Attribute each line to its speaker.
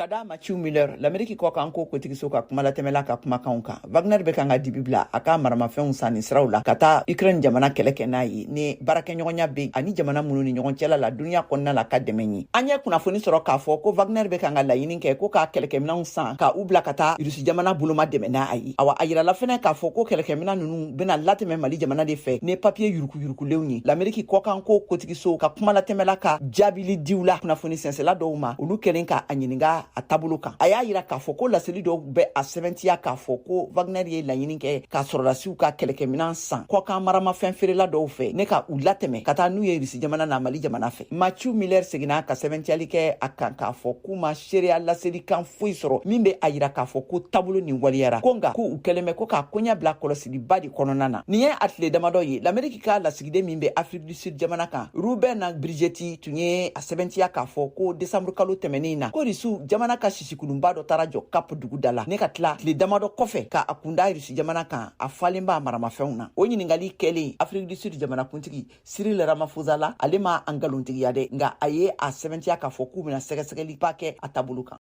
Speaker 1: Ka da Matthew Miller, Lameriki kɔkan ko kotigiso ka kumalatɛmɛla ka kumakanw kan, Wagner bɛ kan ka dibi bila a ka maramafɛnw sanni siraw la ka taa Ukraine jamana kɛlɛ kɛ n'a ye, ni baarakɛɲɔgɔnya bɛ ani jamana minnu ni ɲɔgɔn cɛla la duniɲa kɔnɔna la ka dɛmɛ ye. An ye kunnafoni sɔrɔ k'a fɔ ko Wagner bɛ kan ka laɲini kɛ ko ka kɛlɛkɛminɛnw san ka u bila ka taa Rusi jamana boloma dɛmɛ n'a ye. Awa, a yirala fɛnɛ k'a fɔ ko kɛlɛkɛminɛn ninnu bɛna latɛmɛ Mali jamana de fɛ ni papiye yurukuyurukulenw ye. Lameriki kɔkan ko kotigiso ka kumalatɛmɛla ka jaabili diw la kunnafoni sɛnsɛla dɔw ma, olu kɛlen ka a ɲininka a taabolo kan, a y'a yira k'a fɔ ko laseli dɔw bɛ a sɛbɛntiya k'a fɔ ko Wagner ye laɲini kɛ ka sɔrɔdasiw ka kɛlɛkɛminan san kɔkan maramafɛn feerela dɔw fɛ ne ka u latɛmɛ ka taa n'u ye Risi jamana na Mali jamana fɛ. Matthew Miller seginna ka sɛbɛntiyali kɛ a kan k'a fɔ k'u ma seereya laselikan foyi sɔrɔ min bɛ a yira k'a fɔ ko taabolo nin waleyara, ko nka ko u kɛlen bɛ ko k'a koɲɛ bila kɔlɔsiliba de kɔnɔna na. Nin ye a tile damadɔ ye, Lameriki ka lasigiden min bɛ Afrique du Sud jamana kan, Ruben Brigety, tun ye a sɛbɛntiya k'a fɔ ko desanburu kalo tɛmɛnen na, ko Rusiw jamana ka sisikulunba dɔ taara jɔ Cap dugu da la, ne ka tila tile damadɔ kɔfɛ ka a kunda Rusi jamana kan, a falen b'a maramafɛnw na. O ɲininkali kɛlen Afrique du Sud jamanakuntigi Cyril Ramaphosa la, ale ma a nkalontigiya dɛ, nka a ye a sɛbɛntiya k'a fɔ k'u bɛna sɛgɛsɛgɛliba kɛ a taabolo kan.